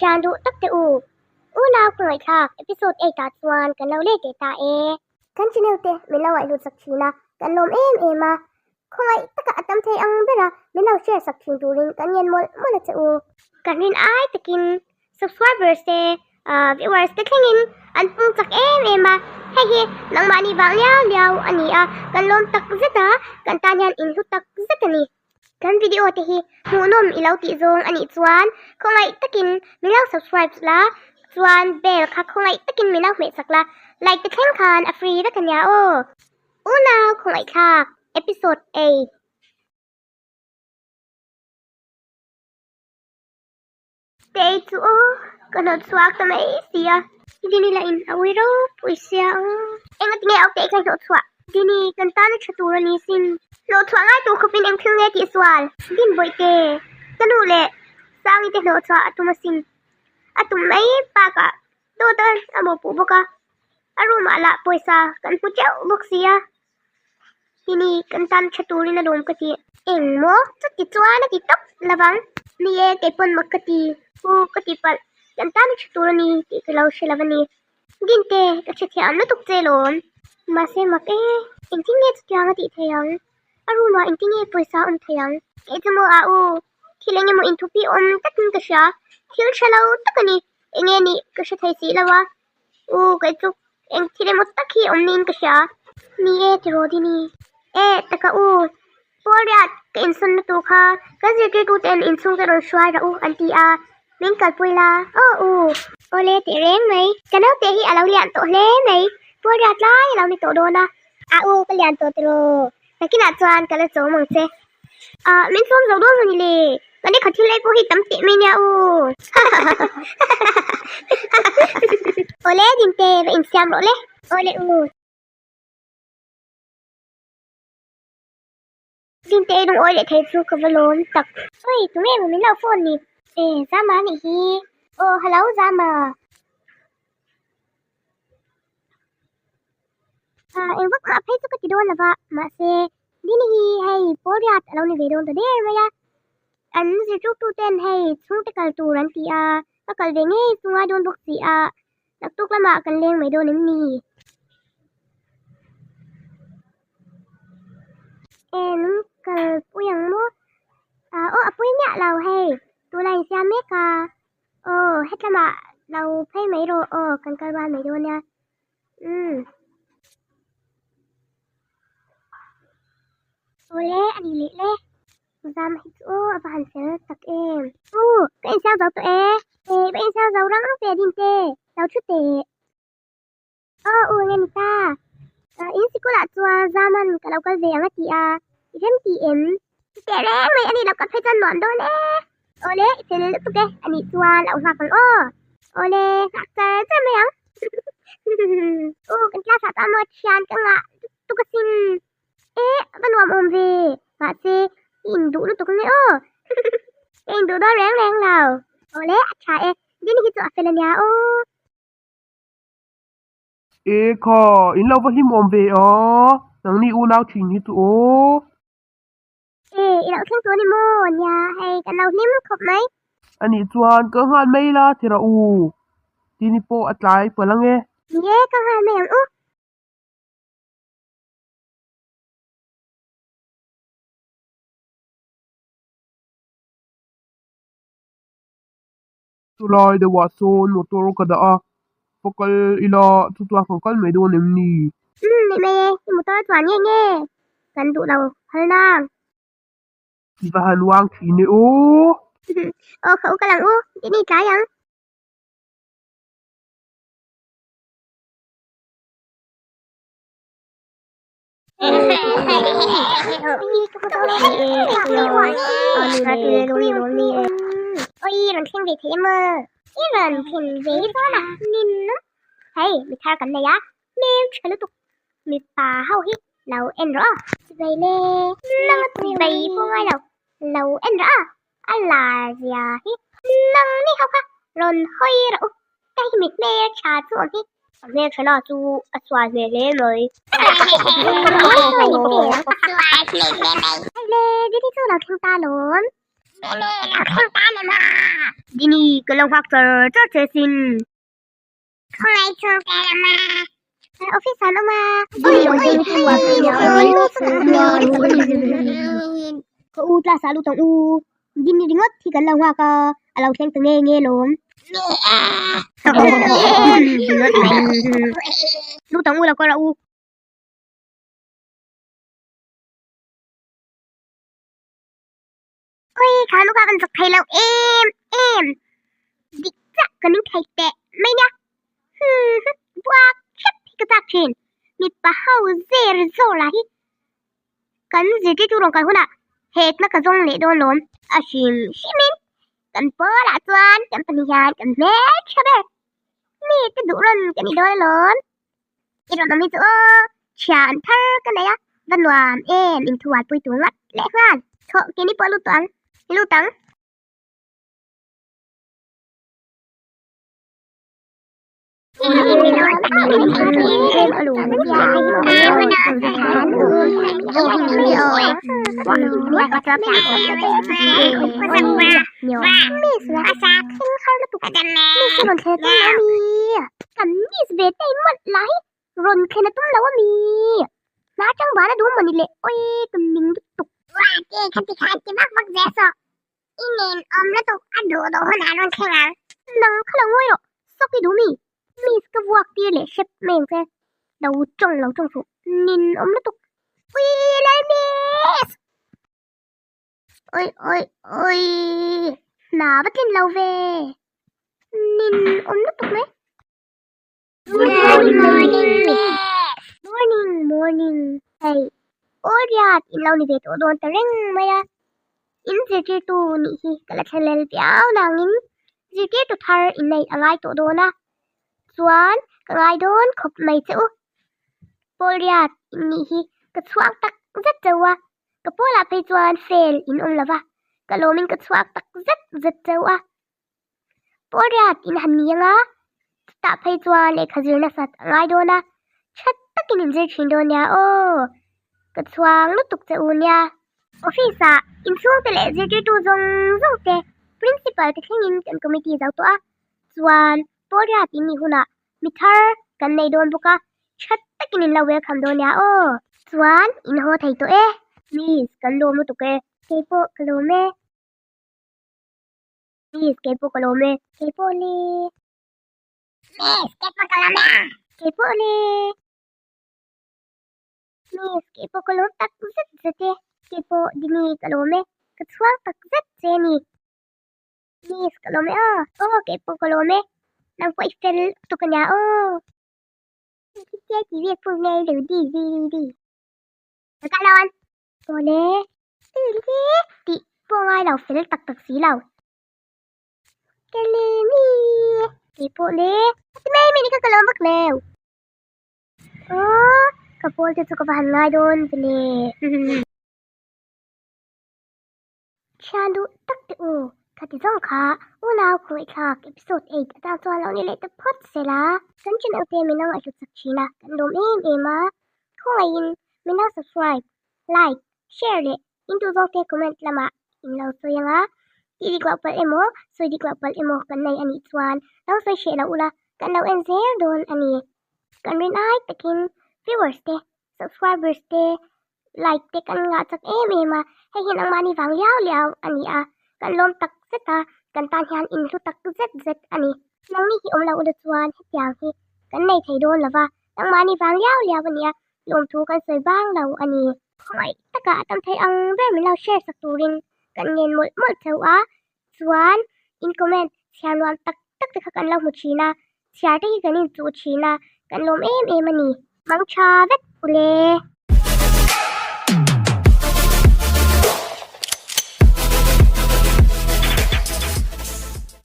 Thian duh tak te u, unau khawngaihthlak episode 8 ah chuan kan lo let leh ta e. Kan channel te min lo ngaihhlut sak thin a, kan lawm em em a. Khawngaih taka a tam thei ang bera min lo share sak thin turin kan ngen mawlh mawlh a che u. Kan rin ai takin subscribers te viewers te thlengin an pung chak em em a, hei hi nangmahni vang liau liau a ni a, kan lawm tak zet a, kan tan hian in hlu tak zet a ni. Kan video te hi hmuhnawm i lo tih zawng a nih chuan khawngaih takin min lo subscribe la, chuan bell kha khawngaih takin min lo hmeh sak la, like te thleng khan a free vek a nia aw. Unau khawngaihthlak episode 8. Tei chu aw ka hnawt chhuak ta mai si a. Dini lah in a ui ropui sia aw. Enga tinge au tei kha hnawh chhuah? Dini kan tan a tha tur a ni sin. Hnawh chhuah ngai tur khawpin eng thil nge tih sual? Din bawihte, ka nu leh Sangi te hnawh chhuah a tum asin. A tum mai bakah dawt a mawhpuh bawk a, a room ah lah pawisa kan hmu teuh bawk si a. Tini kan tan tha turin a lawm ka ti. Eng maw? Chuti chuan a ti tawp lovang. Ni e, kei pawn mak ka ti. Pu ka ti palh, kan tan tha tur a ni tih ka lo hre lo a ni. Dinte, ka hre thiam lutuk che lawm. Mahse mak e, engtin nge chutiang a tih thei ang? A room ah engtin nge pawisa a awm thei ang? Kei chu maw a u, thil eng emaw inthupi awm takin ka hria. Thil tha lo tak a ni, eng nge nih ka hre thei si lo a. U kei chu eng thil emaw tak hi awm niin ka hria. Ni e tiraw Dini. E taka u, Paul-riat ka insawn na tur kha kan zirtirtu ten inchhung te rawn hruai rah u an ti a, min kalpui la aw u. Awle teh reng mai, ka naute hi a lo lian tawh hle mai, Paul-riat lai a lo ni tawh dawn a. A u ka lian tawh tiraw, nakinah chuan ka la chawm ang che. Ah, min sawm zo dawn ni le. Ka lehkha thil ei pawh hi tam teh mai nia u. Awle Dinte, va insiam rawh le. Awle u. Dinte ei lung awi leh thei chu ka va lawm tak. Oi, tunge maw min lo phone ni? E, Zama anih hi. Aw, hello Zama. Ah, eng vak mah phei chu ka ti dawn lova, mahse Dini hi hei Pawlriat a lo ni ve dawn ta der mai a, an zirtirtu ten hei chhungte kal tur an ti a, ka kal ve ngei chu ngai dawn bawk si a, naktuk lamah kan leng mai dawn em ni? E min kal pui ang maw? Ah aw a pui miah lo hei, tunah insiam mek a, aw hetlamah lo phei mai rawh aw kan kal rual mai dawn nia. Umm. Awle a ni leh le. Zam hi chu aw a va han fel tak em. U, ka insiam zo tawh e. E, va insiam zo rang ve din te, lo thu teh. Aw u enge ni ta. In sikul ah chuan Zaman ka lo kal ve ang a ti a, i rem ti em? I teh reng mai a ni lo ka phei chuan nuam dawn e. Awle, i fel lutuk e, a nih chuan lo nghak ang aw. Awle, nghak char char mai ang. U, kan class ah chuan maw thian ka ngah lutuk asin. E, va nuam awm ve. Mahse, i induh lutuk nge aw. Ka induh dawn reng reng lo. Awle, a tha e. Dini hi chu a fel ania aw. E kha, in lo va hlim awm ve a, nangni unau thin hi chu aw. E, i lo thleng tawh a ni maw? Nia, hei kan lo hlim khawp mai. A nih chuan ka nghal mai la ti rawh u. Tini pawh a tlai palh ang e. Ni e, ka nghal mai ang u. Chulai deuhah sawn motor ka dah a, va kal ila chu chuan kan kal mai dawn em ni? Umm ni mai e, i motor chuan nge nge kan duh lo phal nang. I va han uang thin e aw. Aw kha u kal ang u, tih ni tlai ang. Oi rawn thleng ve thei em aw i rawn thlen ve hi chuan a nin nawm hei mi thar kan nei a hmel tha lutuk mipa ho hi lo en rawh aw chuvei le nang a chuvei pawh ngai lo lo en rawh aw a lar zia hi nang ni ho kha rawn hawi rawh u ka hi mi hmel tha chu awm hi. A hmel tha na chu a sual hmel hle mai. Hei le Didi chu lo thleng ta lawm. Mele lo thleng ta ni maw? Dini, ka lo nghak char char che sin. Khawngaih chung te lam a. Office an awm a. Ka u class ah lut ang u. Dini ringawt hi kan lo nghak a, a lo thleng ta nge nge lawm. Lut ang u lo kawr a u. Ui, kha nu kha kan zak thei lo em em. Dik chiah ka ning thei teh mai nia. Hmm, buak hrep hi ka chak thin. Mipa ho zer zawr lah hi kan zirtirtu rawn kal hunah hekna ka zawng leh dawn lawm. A hrim hrimin kan pawlah chuan kan pahnih hian kan hmeltha ber. Mi te duh rawn ka ni dawn alawm. I rawn awm hi chu aw, thian thar ka nei a, va nuam em inthual pui tur ngat leh nghal. Thawh keini pawh lut tawh ang, lut ang. Kan miss ve te mawlh lah hi rawn thlen a tum lo a mi? Hna chang ban a duh mawni le awi ka ning lutuk. Ua te kha ti kha ti vak vak zel saw i nen awm lutuk a duh duh hunah rawn thleng ang. Nang kha lo ngawi rawh sawk i duh mi? Miss ka vuak tir leh hrep mai ang che. Lo tawng lo tawng suh nin awm lutuk. Ui lal miss! Oi oi oi hna va tlin lo ve nin awm lutuk mai. Good morning miss. Morning morning hei aw riat in lo ni ve tawh dawn ta reng mai a in zirtirtu nih hi ka la thlen lel viau nangin zirtirtu thar in neih a ngai tawh dawn a chuan ka ngai dawn khawp mai che u pawl riat in nih hi ka chhuak tak zet chauh a. Ka pawlah phei chuan fail in awm lova, ka lawmin ka chhuak tak zet zet chauh a. Pawlriat in han ni anga, chutah phei chuan lehkha zir nasat a ngai dawn a, tha takin in zir thin dawn nia aw, ka chhuang lutuk che u nia. Office ah inchhungte leh zirtirtu zawng zawng te, principal te thlengin kan committee zo tawh a, chuan pawlriat in nih hunah Mi thar kan nei dawn bawk a, tha takin in lo welcome dawn nia aw. Chuan in haw thei tawh e. Miss, kan lawm lutuk e. Keipawh ka lawm e. Miss, keipawh ka lawm e. Keipawh le. Miss, keipawh ka lawm e. Keipawh le. Miss, keipawh ka lawm tak zet zet e. Keipawh Dini ka lawm e. Ka chhuang tak zet che a ni. Miss ka lawm e aw. Aw keipawh ka lawm e. Nang pawh i fel tuk a nia aw. Khitia ti vel pawh ngai lo di di di di. Ka kal awn. Awle. Ule tih pawh ngai lo fel tak tak si lo. Ka lem i. Keipawh le. A ti mai mai ni kha ka lawm vak lo. Aw ka pawl te chu ka va han ngai dawn vele. Thian duh tak teh u, khati zawng kha unau khawngaihthlak episode 8 atang chuan lo ni leh ta phawt sela. Kan channel te min lo ngaihhlut chak thin a, kan lawm em em a. Khawngaihin min lo subscribe, like, share leh in duh zawng te comment lamah in lo sawi ang a. Tih dik loh palh emaw, sawi dik loh palh emaw kan nei a nih chuan lo sawi hreh loh ula, kan lo en zel dawn a ni. Kan rin ai takin viewers te, subscribers te like te kan ngah chak em em a, hei hi nangmahni vang liau liau a ni a, kan lawm tak zet a, kan tan hian in hlu tak zet zet a ni. Nangni hi awm lo ula chuan hetiang hi kan nei thei dawn lo va, nangmahni vang liau liau a ni a, lawmthu kan sawi vang lo a ni. Khawngaih takah a tam thei ang ber min lo share sak turin kan ngen mawlh mawlh chauh a, chuan in comment chhiar nuam tak tak te kha kan lo hmu thin a, chhiar te hi kan inchuh thin a, kan lawm em em a ni. Mang tha vek ule.